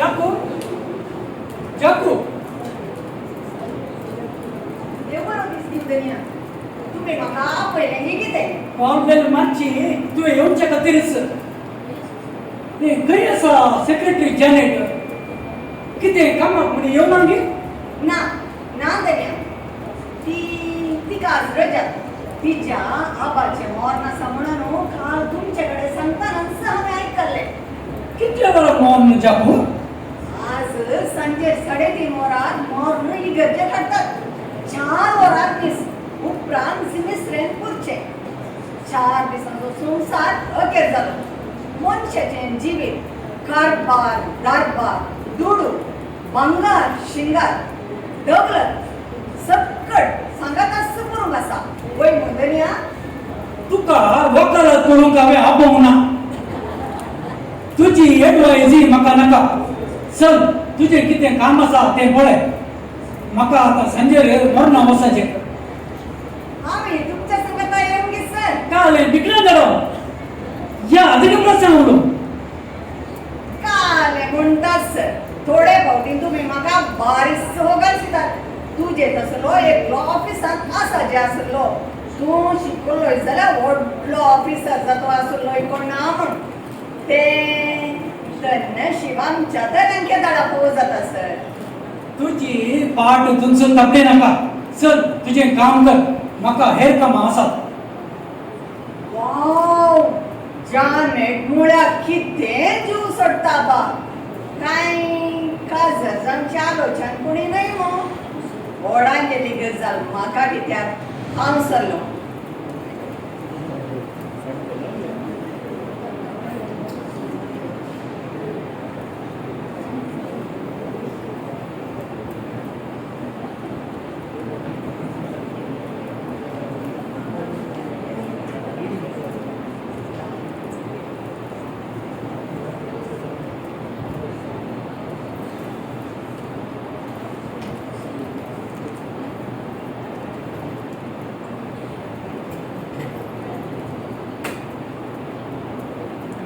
जाकू, जाकू. देव बरो दीस दिवं धनया. तुमी म्हाका आपयलें गे कितें? कॉल बेल मारची तुवें येवचे खातीरच. खंय आसा सेक्रेटरी जॅनेट? कितें कामाक म्हण येवना गे? ना ना धनया, ती तिका आज रजा. तिच्या आबाचें मर्ण आसा म्हणून काल तुमचे कडेन सांगतानाच हांवें आयकल्लें. कितल्या वरां मर्ण जाकू? आज सांजे 3:30 वरार मर्ण इगर्जेक हाडटात. 4 वरार मीस, उपरांत सिमिस्रेन पुरचें. 4 दिसांचो संवसार अखेर जालो. मनशाचें जिवीत, कारबार, दारबार, दुडू, भांगार, शिंगार, दौलत सक्कड सांगाताच करूंक आसा. वय म्हूण धनया? तुका वकालत करूंक हांवें आपोवंक ना. तुजी एडवायजी म्हाका नाका. चल, तुजें कितें काम आसा तें पळय. म्हाका आतां सांजेर मरणां वचपाचें. आमी तुमच्या सांगाता येवंक गे सर. काल बिकणां जालो या अधिक प्रश्न उलो. काल म्हणटात सर, थोडे फावटी तुमी म्हाका बारीस होगालसितात. तुजे तसलो एकलो ऑफिसांत आसा जे आसलो. तूं शिकलो जाल्यार व्हडलो ऑफिसर जातो आसलो कोण ना म्हूण. तें धन्य आमच्या तर दाडा पोव जाता सर. तुजी पाट थंयसून तापय नाका. चल, तुजें काम कर. म्हाका हेर कामां आसात. वाव, जानेट म्हळ्यार कितें जीव सोडटा बा. कांय काजरांची आलोचन कोणी न्हय मू. व्हडांगेली गजाल म्हाका कित्याक, हांव सरलो.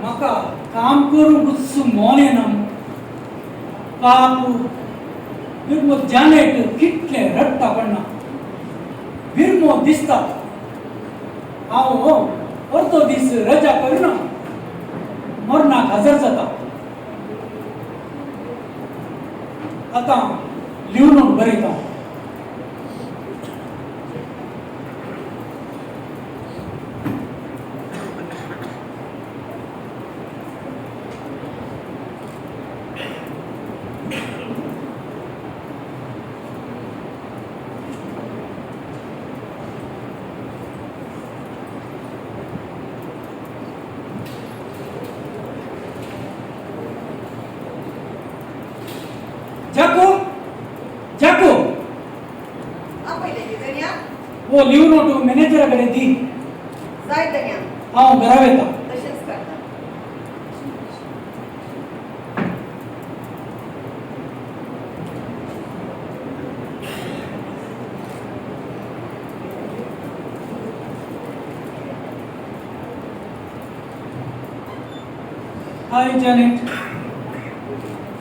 म्हाका काम करूंक मन येना. पाप बिरमो जानेट कितलें रडटा पडना. बिरमो दिसता. हांव अर्दो दीस रजा करिना मरणाक हजर जाता. आतां लिव नोट बरयता. जाकू, जाकू. आपयलें गे धनया? हो लिव नोट मॅनेजरा कडेन दी. जाय धनया. हांव घरा वयता. तशेंच करता. Hi Janet.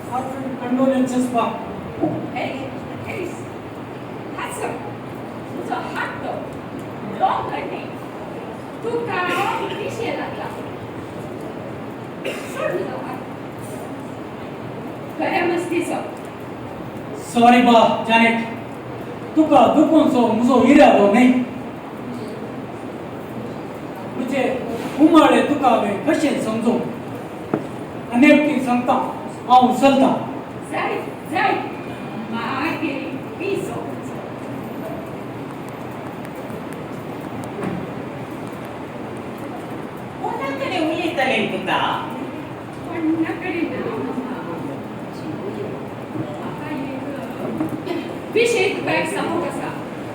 Heartfelt condolences बा. हॅरीस, हाचो तुजो हात तो लॉंग कडने तुका पिशें लागला. सोड तुजो हात. खऱ्या मस्तीचो. सॉरी बा जॅनेट, तुका दुखोवचो म्हजो इरादो न्हय. म्हजे उमाळे तुका हांवें कशें समजूं? आनी सांगता, हांव चलतां. जाय जाय, मागीर पिसो. कोणा कडेन उलयतालें पुता? कोणा कडेन ना मामा. म्हाका एक विशय तुका एक सांगूंक आसा.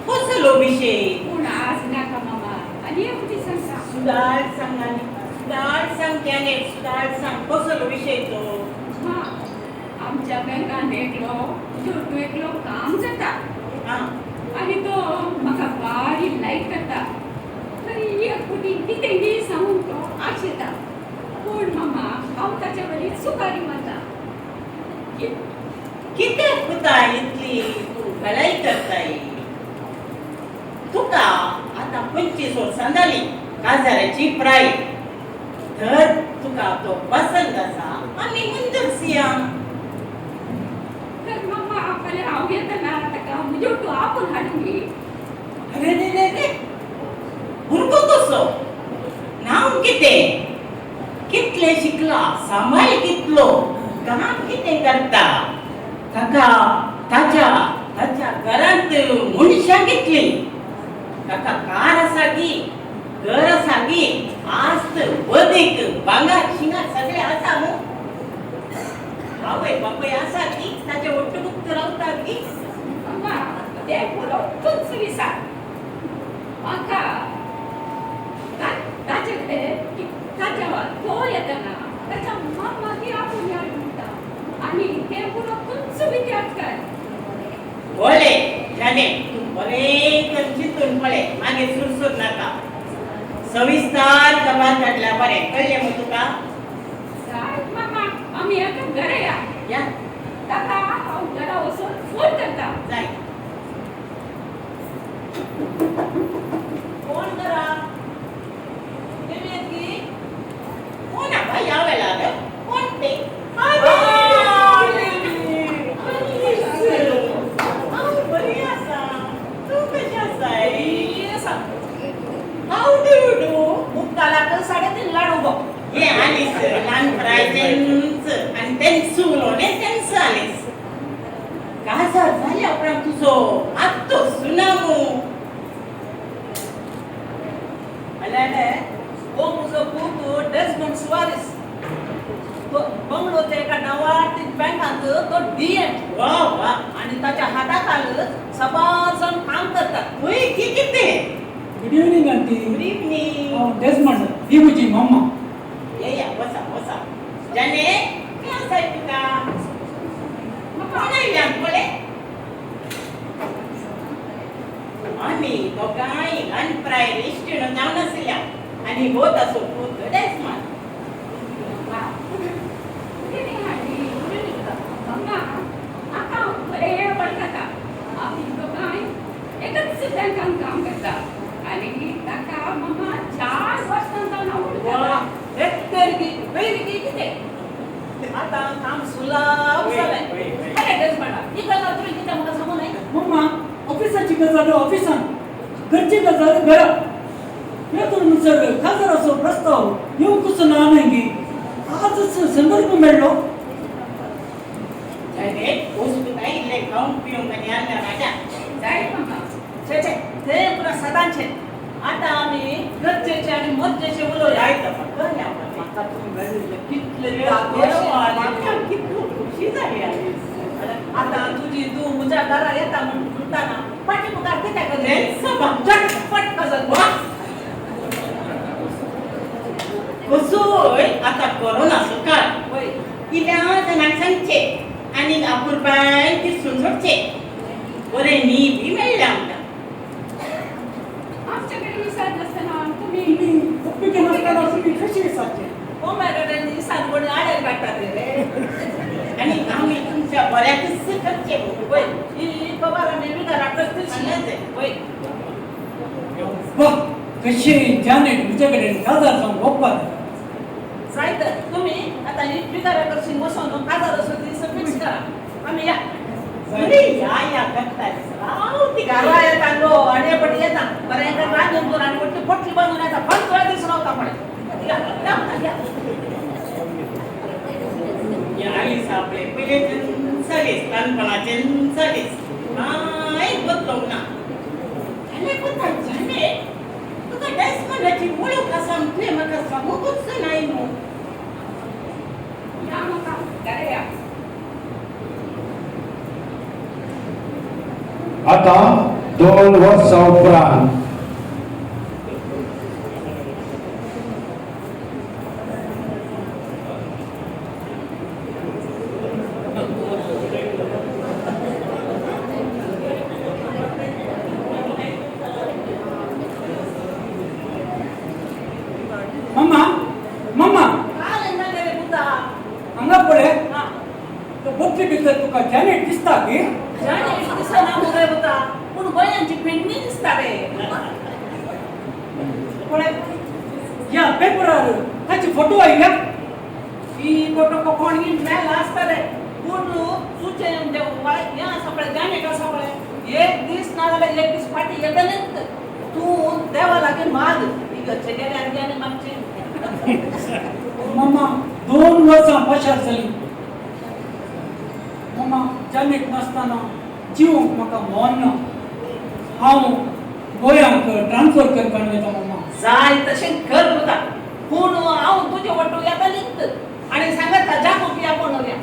कसलो विशय? पूण आज नाका मामा, आनी एक दिसान सांग. सुदार सांग आनी सुदार सांग जॅनेट, सुदार सांग कसलो विशय तो? हां, आमच्या बँकान एकलो ज्योतू एकलो काम जाता. आनी तो म्हाका बारी लायक करता. तरी एक फावटी कितें गी सांगूंक तो आशेता. पूण मामा, हांव ताचे वरी सुपारी मारता. कित्याक पुता इतली तूं घडाई करताय? तुका आतां 25 वर्सां जालीं काजाराची प्राय, तर तुका तो पसंत आसा आमी मुंदरसिया. तर मम्मा फाल्यां हांव येतना ताका म्हज्यो तूं आपोवन हाडून दी. अरे रे रे रे, भुरगो कसो, नांव कितें, कितलें शिकला, सांबाळ कितलो, काम कितें करता, ताका ताच्या ताच्या घरांत मनशां कितलीं, ताका कार आसा गी, घर आसा गी, आस्त बदीक भांगर शिंगार सगळें आसा मू, आवय बापूय आसा गी, ताचे ಒಟ್ಟು गुप्त रावतात गी. मम्मा तें उलोवप तूंच विसार. म्हाका ताचे कडेन ताच्या तो येतना ताच्या मम्माक आपोवन हाड म्हणटा आनी तें उलोवप तूंच विचार कर. पळय जाणे, तूं बरें करून चिंतून पळय, मागीर सुरसूर नाका. सविस्तर खबर काडल्या बरें कळ्ळें मू तुका? जाय मम्मा, आमी आतां घरा या. या. ताका हांव घरा वचून फोन करता. जाय. कोण घरा? तुम्ही येत की? कोण आबा ह्या वेळार? कोण ते? हांव बरी आसा, तूं कशें आसाय? How do you do? मुक्तालाक 3.5 लाडू गो. हे आलीस ल्हान प्राय तेंच आनी तेंच उलोवणें तेंच आलीस. काजार जाल्या उपरांत तुजो आत्तो सुनामू. अल्याने हो म्हजो पूत डेस्मंड सुवारीस, तो बंगलोरच्या एका नांवाडतीक बँकांत तो डीएम. वा वा. आणि ताच्या हाताखाल सबार जाण काम करतात. खंय की कितें? Good evening aunty. Good evening. हांव डेस्मंड, ही म्हजी मम्मा. येया, बसा बसा. जाने, खंय आसाय तुका? कोण आयल्यान पळय? आमी दोगांय ल्हान प्रायर इश्टीण जावन आशिल्ल्या आनी हो ताचो पूत Desmond. Good evening aunty. Mamma म्हाका हांव बरें वळखता. आमी दोगांय एकच बँकान काम करता आनी ताका मम्मा 4 वर्सां जावन हांव वळखता. हेत्तेरगी वैरगी कितें आतां काम सुलाभ जालें. अरे डेस्मंडा, ही गजाल तुवें कितें म्हाका सांगू नाय? मम्मा, ऑफिसाची गजाल ऑफिसान, घरची गजाल घरा. हेतून म्हणसर काजाराचो प्रस्ताव येवंकूच ना न्हय. आजच संदर्भ मेळ्ळो. जाने, वस्तू इल्लें खावंक पिवंक आनी आमच्या राजा. जाय मम्मा. छे छे, तें पुरा सदांचें. आतां आमी गरजेचें आनी मज्जेचें उलोवया. जाय बाबा, बरें बाबा. म्हाका तुमी मेळिल्ले कितले म्हाका कितलो खुशी जाली आलीस. आतां तुजी तूं म्हज्या घरा येता म्हण म्हणटाना फाटी मुखार कित्याक तेंच बाबा. झटपट गजाल. वा. कसोय आतां कोरोनाचो काळ, वय. इल्ल्या जाणांक सांगचें आनी आपुरबायन तिरसून सोडचें. बरें न्ही बी मेळ्ळें आमकां. आमच्या कडेन विचार नासतना तुमी तुमी ओपिके नासतना तुमी कशी विचारचें? कोम्या कडेन इसान कोणी आडेर काडटात रे. आनी आमी तुमच्या बऱ्याकच करचें. वय, ही खबर आमी विगाराक करतली. वय. वा, कशी जानेट म्हजे कडेन काजार जावंक वचपाक. जाय तर तुमी आतां ही विगारा कडसून वचोन काजार असो दीस फिक्स करा. आमी या. बरें या या करता राव ती. घरा येता गो आनी पटी येता बरें एका रांदून करून आनी वट्टी पोटली बांदून येता. 15 दीस रावता पळय. या, या, या. आलीस आपले पयलेच्यान आलीस, ल्हानपणाच्यान आलीस, कांय बदलूंक ना. जालें पुता जालें, तुका डेस्मंडाची वळख आसा म्हूण तुवें म्हाका सांगूंकच नाय न्हू. या म्हाका घरा या. आतां 2 वर्सां उपरांत मम्मा, मम्मा. काय जालें रे पुता? हांगा पळय. हा. बदली भितर तुका जॅनेट दिसता की? जाणें दिसना मुगे पुता, पूण गोंयांची पेडणी दिसता रे. पळय ह्या पेपरार ताची फोटो आयल्या. ही फोटो कोण मेला आसता रे, पूण तुजें हें आसा पळय, जाणें आसा पळय, एक दीस ना जाल्यार एक दीस फाटीं येतलेंच. तूं देवा लागीं माग, इगर्जे गेले आनी आनी मागची. मम्मा 2 वर्सां पाशार जालीं. मम्मा जॅनेट नासतना जिवंक म्हाका मोन ना. हांव गोंयांक ट्रान्सफर करपाक वयता मम्मा. जाय तशें कर पुता, पूण हांव तुजे वटू येतलीच आनी सांगता जागोवया कोण या.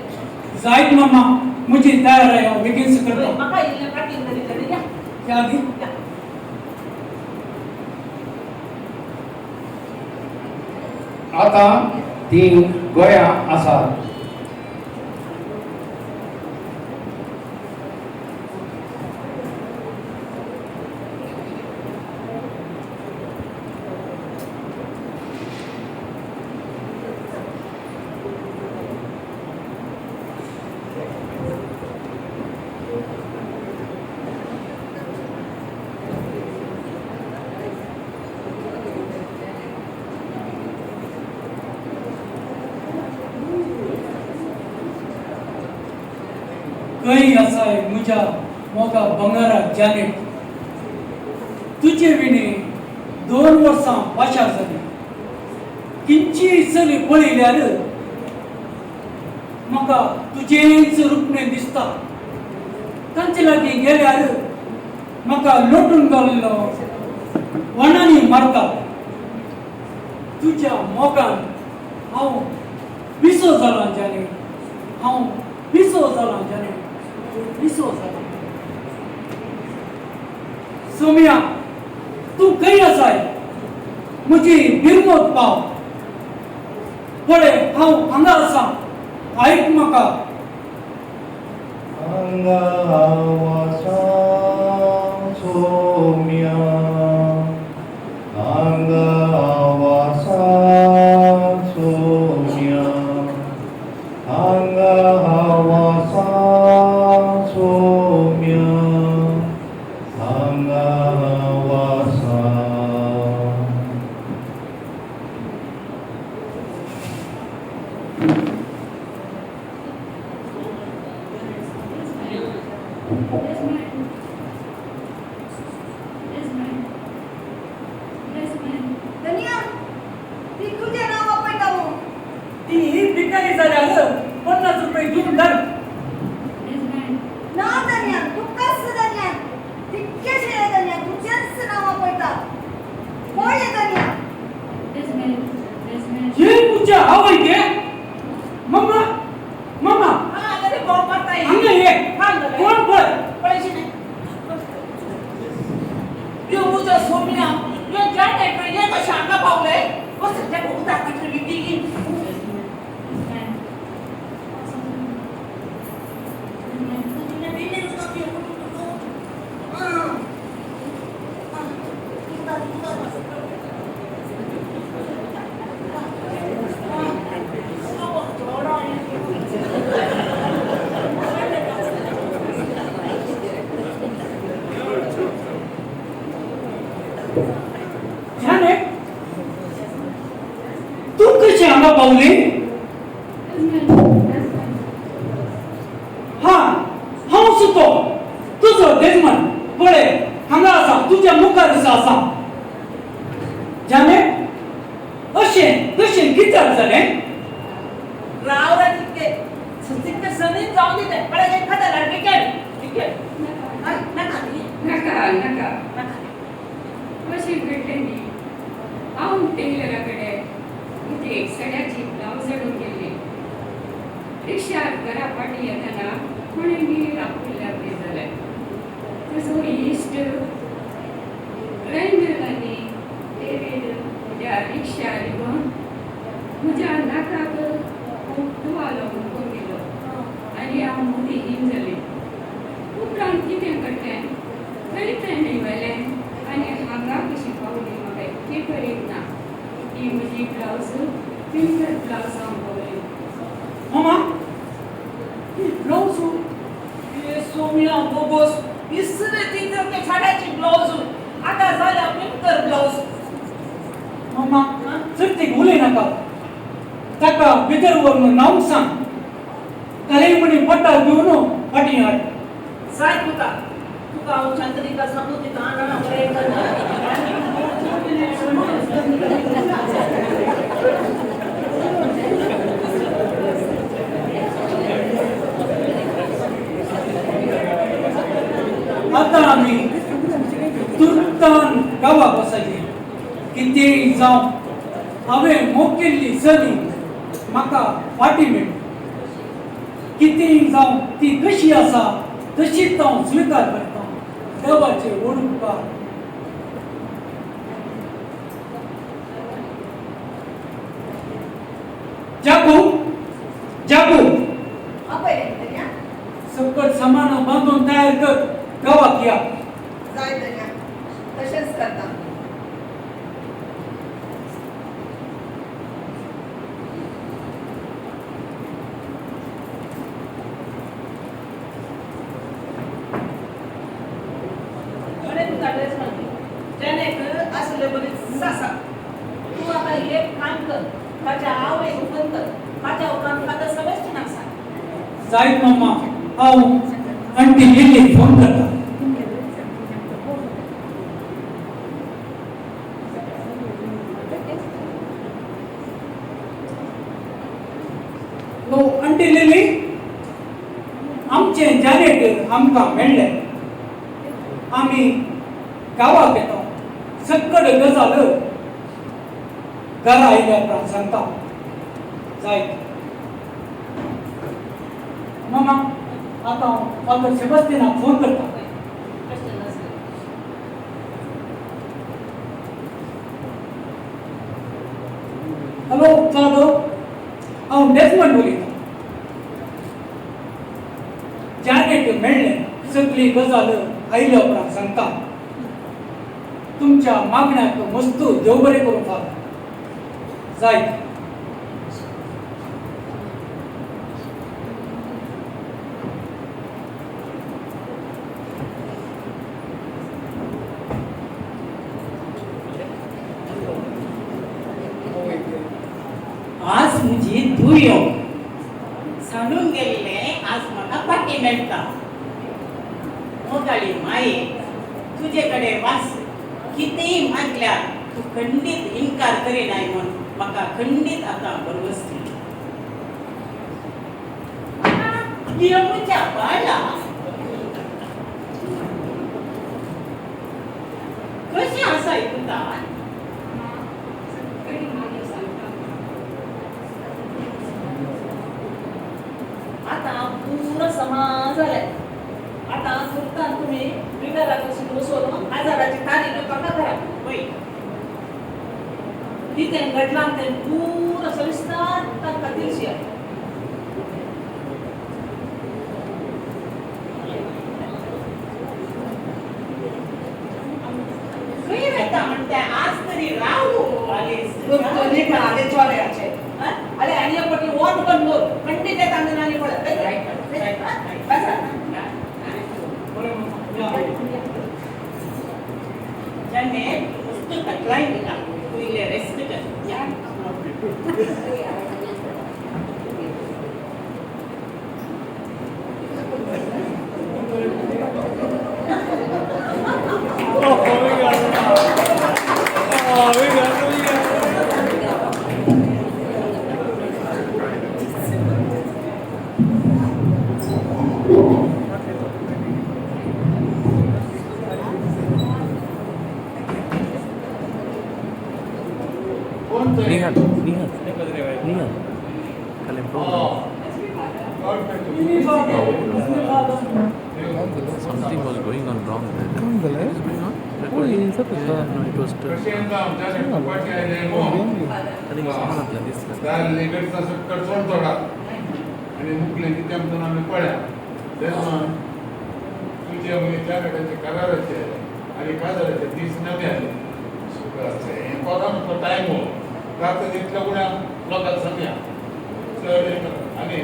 जायत मम्मा, म्हजी तयार हांव बेगीन करता. म्हाका इल्लें फाटीं तरी तरी या. या दी. आतां ती गोंया आसात. खंय आसाय म्हज्या मोगा बंगारा जॅनेट, तुजे विणे 2 वर्सां पाशार जालीं. किंची चली पळयल्यार म्हाका तुजेंच रुपणें दिसता. तांचे लागीं गेल्यार म्हाका लोटून घाल्लो वणांनी मारता. तुज्या मोगान हांव पिसो जालां जॅनेट, हांव पिसो जालां जॅनेट, पिसो जाला. सोम्या तूं खंय आसाय? म्हजी बिरमोत पाव. पळय हांव हांगा आसा, आयक म्हाका. हांगा हांव आसा सोम्या, हांगा हांव आसा सोम्या, हांगा हांव आसा सोम्या, हांगा हांव आसा. धनिया, ती तुजें नांव आपयता मू. ती ही भिकारी जाल्यार 50 रुपये घेवन धाड. ना धनिया, तूं कस धनिया, तितकेशें धनिया, तुजेंच नांव आपयता. पळय धनिया. हे तुज्या आवय गे. मम्मा, मम्मा हांगा ये. कोण पळय? यो म्हजो सोम्या, यो जॅनेट, हे कशें हांगा पावलें? वच ताका उदक हाडटली बेगीन. जॅनेट, तूं कशें हांगा पावली? हा, हांव सुतो तुजो डेजमंड. पळय हांगा आसा, तुज्या मुखार आसा. जॅनेट, अशें कशें कित्याक जालें? राव रे तितके, तितके सनीच जावन दिते. पळय एखाद्या लाडके तितके नाका नाका नाका. नाका. अशें घडलें न्ही, हांव टेलरा कडेन म्हजी एक सड्याची ब्लावज हाडूंक गेल्ली. रिक्षार घरा फाटीं येतना कोणें आपुल्ल्या बी जालें. तसो इश्ट रैनल आनी डेवीड म्हज्या रिक्षार येवन म्हज्या नाकाक तुवालो हुमकून दिलो आनी हांव मदीं हीन जालें. उपरांत कितें घडलें थंय तेणें व्हेलें आनी हांगा कशी पावली म्हाका इतकी खबर ना. ती म्हजी ब्लावज पिंकर ब्लावज हांव पावली. मम्मा, कोमिया बोगोस इसरे ती छाड्याची ब्लाउज आता जाल्या पिंकर ब्लाउज. मम्मा चडतीक उलय नाका, ताका भितर व्हरून नांव सांग, कालें म्हणी पोटार घेवन फाटीं हाड. जाय तुका तुका हांव चंद्रिका सांगू दिता ना बरें. आतां आमी तुर्तान गांवाक वचपाचें. कितेंय जावं हांवें मोग केल्ली चली म्हाका फाटीं मेळ्ळी. कितेंय जावं ती कशी आसा तशीच हांव स्विकार करतां. देवाचे व्हड उपकार. जागू जागू सकट सामान बांदून तयार कर, गांवाक या. जाय धन्या, तशेंच करता. तुका ड्रेस मागली जेनेक आसले बरी आसा. तूं आतां एक काम कर, ताच्या आवयक फोन कर, ताच्या उपरांत फादर सेबेस्टिनाक सांग. जायत मम्मा, हांव आंटी लिलीक फोन करता. नो आंटी लिली, आमचें जॅनेट आमकां मेळ्ळें. आमी गांवाक येता, सकड गजाल घरा आयल्या उपरांत सांगता. जायत मामा, आतां हांव फादर सेबास्तिनाक फोन करता. हॅलो फादर, हांव डेजमंड उलयतां. जॅनेट मेळ्ळें, सगळी गजाल आयल्या उपरांत सांगता. तुमच्या मागण्याक मस्त देव बरें करूं फादर. जायत. आज म्हजी दुयो सांडून गेल्लें आज म्हाका फाटीं मेळटा. मोगाळी माये, तुजे कडेन वास कितेंय मागल्यार तूं खंडीत इनकार करिनाय म्हूण म्हाका खंडीत आतां भरवसली. म्हज्या बाळा कशें आसा तुका? आतां पुरो समा जालें. आतां तुर्तान तुमी बिगारा कशी बसोवन आजाराची तारीख पक्का करा. वय कितें घडलां तें पुरो सविस्तार तांकां दिवची. खंय वता म्हणटा आज तरी राव आलेस. चोऱ्याचे अरे आनी पटी वोट पण बोल खंडीत येता आनी पळय. जॅनेट मस्त थकलाय तुका, तूं इल्लें रेस्ट कर. Nihal, Nihal, Nihal. Something was going on wrong there. What is going on? Yeah, no, it was. I think someone of this. रात्र तितल्या गुण्या लोकांक सांगया चड आनी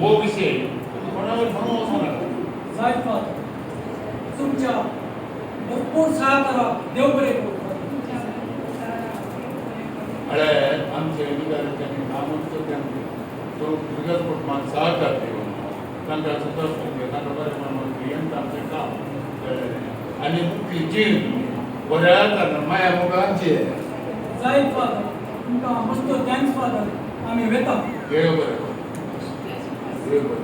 हो विशय कोणावर म्हणून वचूं नाका. जाय फादर, तुमच्या भरपूर सहकाराक देव बरें करूं. म्हळ्यार आमचे अधिकाऱ्यांनी कामूच तांकां तो भुरग्याच कुटुंबाक सहकार दिवन तांकां सुदारसून तांकां बरें म्हणून हें आमचें काम कळ्ळें. आनी मुख्य जीण बऱ्या कारण माया मोग आमची. जाय फादर, तुमकां मस्त thanks father. आमी वेता. देव बरें करूं, देव बरें करूं.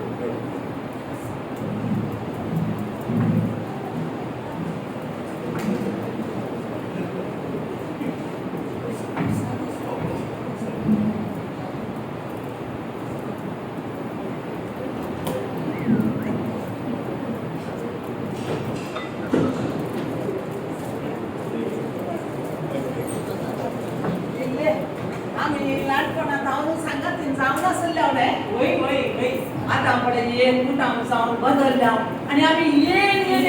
इल्ले आमी ल्हानपणांत हांव सांगात जावन आसलें हांव न्हय. वय वय वय, आतां पळय एक कुटाम जावन बदल्ल्या आनी आमी एक एक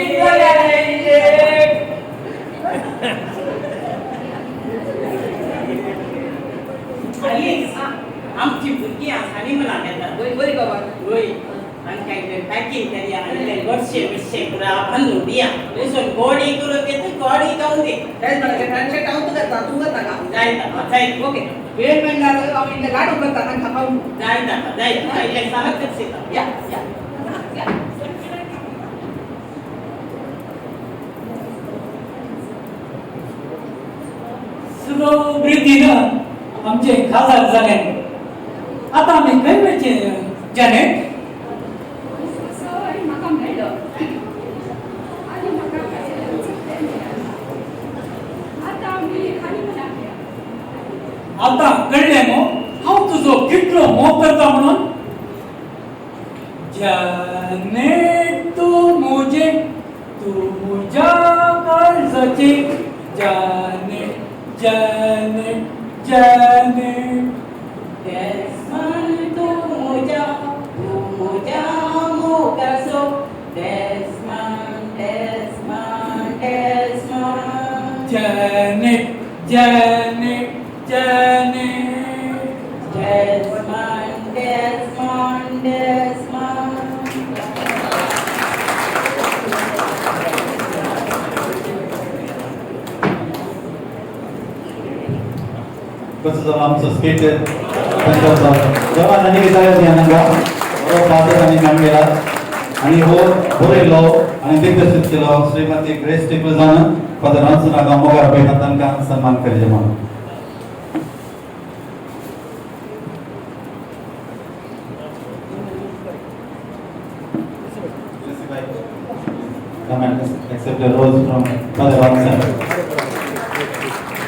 एक. आलीस, आमची भुरगीं आसा मला येतात. वय बरी बाबा. वय, तांकां इल्लें पॅकिंग करया आनी गोडशें बिडशें पुरा बांदून दिया. वचून गोडी करून घेता, गोडी खावन दी. तेच म्हणल्यार तांचे हांव करता, तूं करता का? जायता जायता. ओके, वेळ मेळ्ळ्यार हांव इल्लें लाडू करता तांकां खावंक. जायता जायता, इल्लें सहकर्शिता. या या या. सुरो प्रितीन आमचे खासदार जाले. आतां आमी खंय वयचें जॅनेट? सर म्हाका मेळ्ळो आनी म्हाका काजराचो प्लॅन मेळ्ळो. आतां आमी हनिमुनाक या. आतां कळ्ळें मो हांव तुजो कितलो मोग करता म्हणून. जॅनेट तूं म्हजें, तूं म्हज्या काळजाचें. Janet Janet Janet. Desmond, तूं म्हज्या, तूं म्हज्या मोगाचो. Desmond, Desmond, Desmond. Janet Janet Janet. Desmond, Desmond, Desmond. कसो जालो आमचो स्केट जवान आनी कितें हांगा बरो फादर आनी मॅम आनी हो बरयलो आनी दिग्दर्शीत केलो श्रीमती ग्रेस टिपूजान. फादर रॉन्सनाक मोगार पळयता, तांकां सन्मान करचें म्हणून. Come and accept a rose from Father Ronson.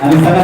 आणि सांगा.